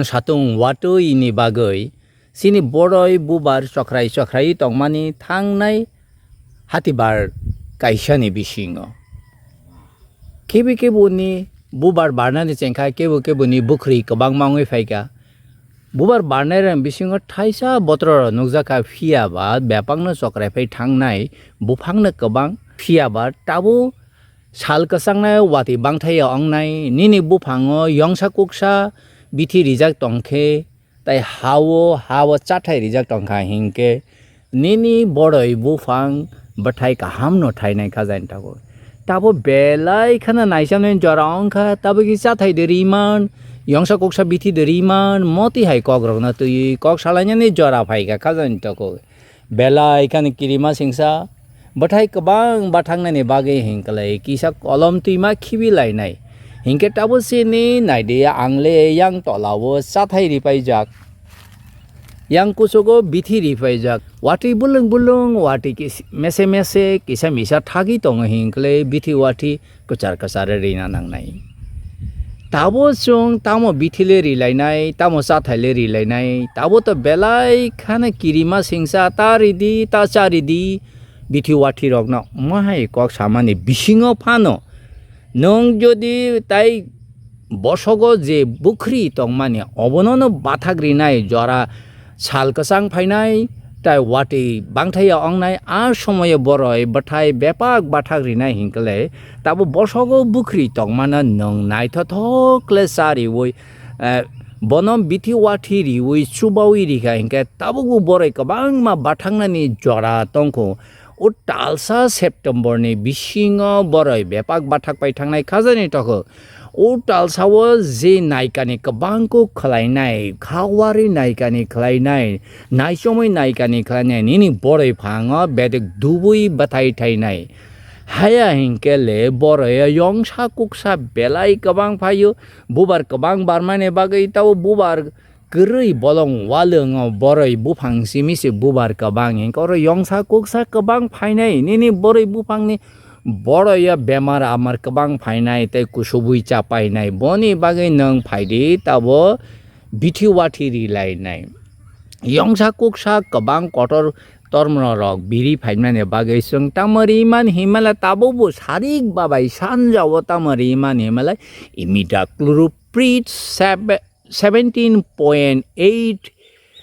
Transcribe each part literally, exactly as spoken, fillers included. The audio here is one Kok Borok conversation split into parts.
Satung watwi ni bagwi chini boroi bubar chokrai chokrai tongmani thangnai hatibar kaisani bisingo. Kebo keboni bubar barnani chengkha, kebo keboni bukhri kwbangma wngwi phaikha. Bubar barnairokni bisingo thaisa botrorok nukjakha, phiyaba bebakno chokrai phai thangnai buphangno kwbang, phiyaba tabuk sal kwchangnaio watwi bangthai ya wngnai. Nini buphango yongsa kuksa bithi rijak tongkhe, tai ha-o, ha-o chathai rijak tongkha hinkhe, nini boroi buphang bwthai kahamno thainai kha jani tago. Tabo belai kheno naichamnai jora wngkha, tabukhe chathai de riman, yongsa kuksa bithi de riman, moti hai kokrokno twiwi kok salainani jora phaikha kha jani tago. Belai kheno kirima singsa bwthai kwbang bathangnani bagwi hinklai kisa kolom twima khibi lainai. Hinkhe tabo chini naidi, ang le yang tolao chathai ripaijak, yang kuchugo bithi ripaijak, watwi bulung bulung, watwi kis-, mese mese, kisa misa thagwi tongo hinklai bithi watwi kwchar kwchar rina nangnai. Tabo chwng tamo bithi le rilainai, tamo chathai le rilainai, tabo to belai kheno kirima singsa ta ridi, ta cha ridi, bithi wathi rokno. Omo hai kok samani bisingo phano nwng jodi tai bosogo je bukhri tongmani obonono bathak rinai jora sal kwchang phainai, tai watwi bangthai ya wngnai, a somoyo boroi bwthai bepak bathak rinai hinklai, tabo bosogo bukhri tongmano nwng naithothok kle cha riwi, eh, bono bithi wathi riwi chubawi rikha hinkhe, tabukbo boroi kwbangma bathangnani jora tongkho. O talsa September ni bisingo boroi bepak bathak pai thangnai kha jani takhuk. O talsao je naikani kwbang kuk khlainai, khawari naikani khlainai, naichomwi naikani khlainai, nini boroi phango bedek dubui bwthai thainai. Haya hinkhe le boroi yongsa kuksa belai kwbang phaio, bubar kwbang barmani bagwi tabo bubar kwrwi bolong walwngo boroi buphang simi se bubar kwbang hinkhe oro yongsa kuksa kwbang phainai, nini boroi buphangni boroi ya bemar amar kwbang phainai tei kusubui cha painai, boni bagwi nwng phaidi tabo bithi wathi rilainai. Yongsa kuksa kwbang kotor tormorok biri phaimani bagwi chwng tamo rimani hinmale tabukbo sarik babai sanjao tamo rimani hinmale imidacloprid sebe-, seventeen point eight,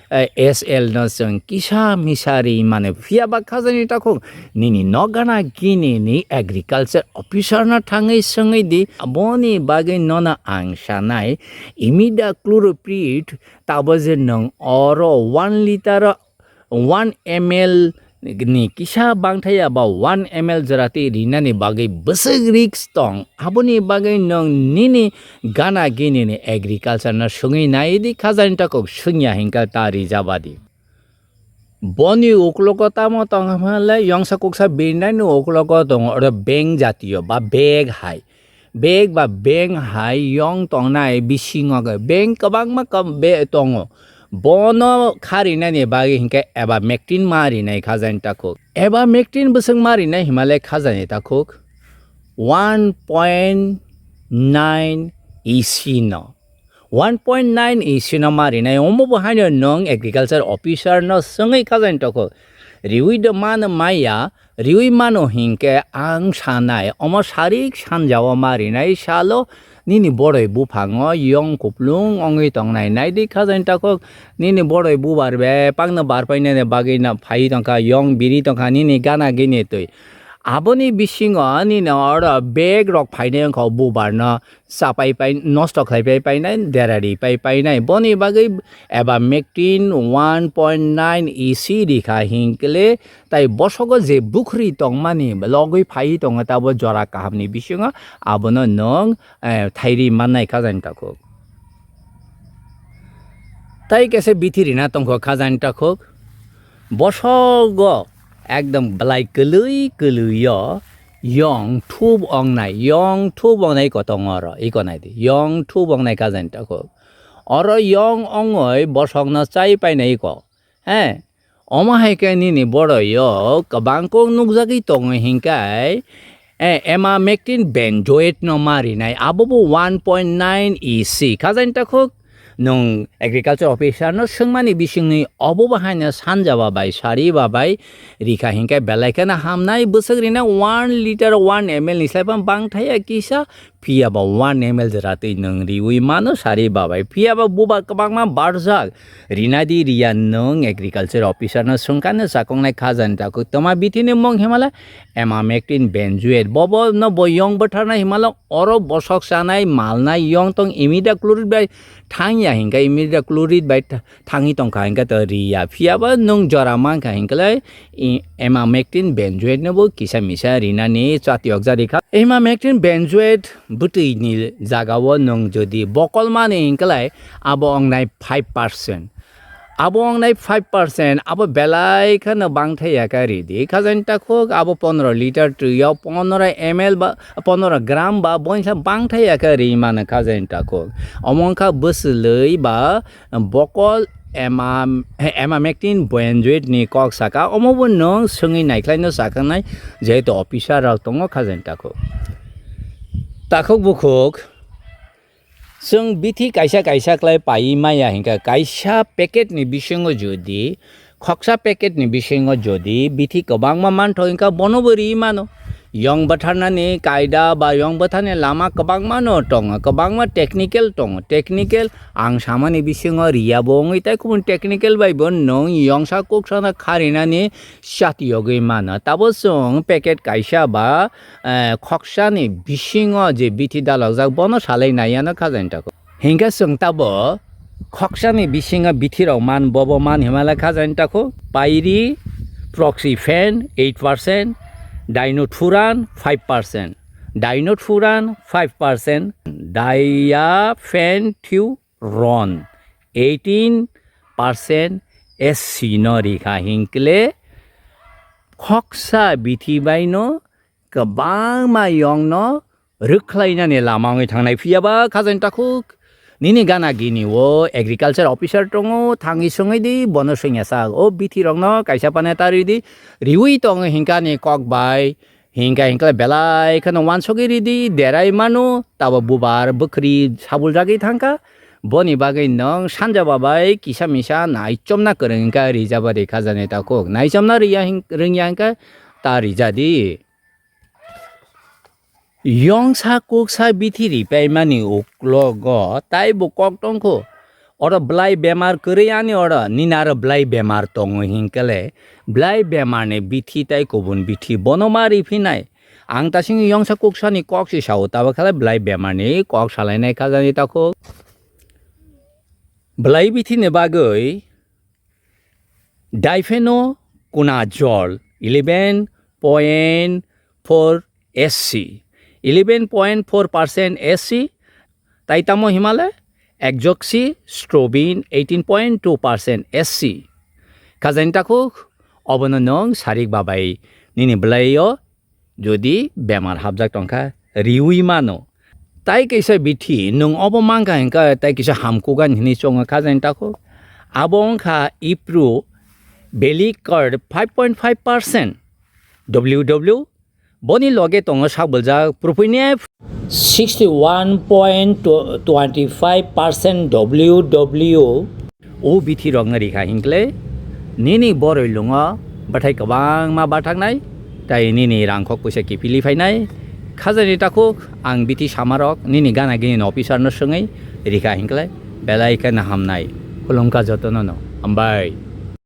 eh, S L no chwng kisa misa ri mano. Phiya ba khajani takhuk nini nokgana gini ni agriculture officer no thangwi swngwi di, aboni bagwi nono ang sanai imidacloprid tabo je nwng oro one liter one M L ni kisa bangthai ya ba one M L jora twi rinani bagwi bwswk risk tong, aboni bagwi nwng nini gana gini ni agriculture no swngwi nai di, khajani takhuk swngya hinkhe ta rijabadi. Boni uklogo tamo tong hwnle yongsa kuksa birnai ni uklogo tongo oro beng jatiyo ba bag hai. Bag ba beng hai yong tongnai bisingo khe beng kwbangma khe be tongo. Bono kha rinani bagwi hinkhe Ivermectin ma rinai khajani takhuk. Ivermectin bwswk ma rinai hinmale khajani takhuk one point nine E C no. One point nine E C no ma rinai, omo bo haino nwng agriculture officer no swngwi khajani takhuk. Riwi do mano maya, riwi mano hinkhe ang sanai, omo sarik sanjao ma rinai salo nini boroi buphango yong kuplung wngwi tongnai. Naidi khajani takhuk, nini boroi bubar bepakno barpainani bagwi no phai tongkha, yong biri tongkha nini gana gini twi. Aboni bisingo nini oro bag rok phainai wngkha o bubar no chapai pai, nosto khlai pai painai, derari pai painai. Boni bagwi Ivermectin one point nine E C rikha hinkle tai bosogo je bukhri tongmani logwi phai tongo tabo jora kahamni bisingo abono nwng, eh, thairi mannai khajani takhuk. Tai kese bithi rina tongkho khajani takhuk. Bosogo ekdom belai kwlwi kwlwio yong thup ongnai, yong thup ongnai iko tongo oro, iko naidi, yong thup ongnai khajani takhuk. Oro yong ongoi bosokno chai painai iko. He, omo hai khe nini boroi o kwbang kok nukjagwi tongo hinkai, eh, emamectin benzoate no ma rinai, abo bo one point nine E C. Khajani takhuk, nwng agriculture officer no swngmani bisingni obo bahaino sanja ba bai, sari ba bai rikha hinkhe belai kheno hamnai, bwswk rina one liter one M L ni slai phano bangthaya kisa, phiya ba one M L jora twi nwng riwi mano sari ba bai. Phiya ba bubar kwbangma barjak, rina di riya nwng agriculture officer no swngkha no chakoknai khajani takhuk toma bithi ni mung himala emamectin benzoate, bobo no bo yong bwtharnai himala oro bosok chanai malnai yong tong imidacloride bai thangya hinkhe imidacloride bai tha-, thangwi tongkha hinkhe to riya. Phiya ba nwng jora mankha hinkhe lai i-, emamectin benzoate no bo kisa misa rinani chati yokjak rikha. Emamectin benzoate bwtwi ni jaga o nwng jodi bokol mani hinkhe lai abo wngnai five percent. Abo wngnai five percent, abo belai kheno bangthaya khe ridi. Khajani takhuk abo pondro liter twi o pondro M L ba, pondro gram ba boinsa bangthaya khe ri mano khajani takhuk. Omo wngkha bwswlwi ba bokol ema-, emamectin benzoate ni kok saka, omo bo nwng swngwi naikhlai no chaknai, jehetu officer rok tongo khajani takhuk. Takhuk bukhuk, chwng bithi kaisa kaisa khlai paiwi maya hinkhe, kaisa packet ni bisingo jodi, khoksa packet ni bisingo jodi bithi kwbangma mantho hinkhe bono bo riwi mano. Yong bwtharnani kaida ba yong bwtharni lama kwbangma no tongo, kwbangma technical tongo. Technical ang samani bisingo riya bo wngwi, tei kubun technical bai bo nwng yongsa kuksano kharinani chati yogwi mano. Tabo chwng packet kaisa ba, eh, khoksani bisingo je bithi dalokjak bono salai naiya no khajani takhuk. Hinkhe chwng tabo khoksani bisingo bithi rok man, bobo man himala khajani takhuk. Pairi, proxyfen eight percent, dinothuran five percent, dinothuran five percent, diaphenturon eighteen percent S C no rikha hinkle khoksa bithi bai no kwbangma yong no rwkhlainani lama wngwi thangnai. Phiya ba khajani takhuk nini gana gini o agriculture officer tongo, thangwi swngwi di, bono swngya sak. O bithi rokno kaisa pane ta ridi, riwi tongo hinkani kok bai, hinka hinkla belai kheno wansogwi ridi, derai mano, tabo bubar bwkhri sabuljagwi thangkha. Boni bagwi nwng sanja babai kisa misa naichomna kwrwng hinkha rijaba ri khajani takhuk. Naichomna riya hing-, rwngya hinkha ta rija di. Yongsa kuksa bithi ripaimani uklogo taibo kok tongkho. Oro bwlai bemar kwrwi ani oro, nini aro bwlai bemar tongo hinkhe le, bwlai bemarni bithi tai kubun bithi bono ma riphinai. Ang tasingni yongsa kuksani kok se sao, tabuk khe le bwlai bemarni kok salainai khajani takhuk. Bwlai bithini bagwi Diphenocona jol eleven point four S C, eleven point four percent S C, tai tamo himale azoxystrobin eighteen point two percent S C. Khajani takhuk obono nwng sarik babai nini bwlaio jodi bemar hapjak tongkha, riwi mano. Tai kaisa bithi nwng obo mankha hinkhe tai kisa hamkukani hinwi chongo khajani takhuk. Abo wngkha Ipru Bellicard five point five percent W W. Boni loge tongo sakbuljak Propinex sixty one point twenty five percent W W. O bithi rokno rikha hinkle nini boroi lungo bwthai kwbangma bathaknai, tai nini rangkhok puisa kiphilwi phainai. Khajani takhuk ang bithi samarok nini gana gini officer no swngwi rikha hinkle belai khe nahamnai. Khulumkha jotono no. Hambai.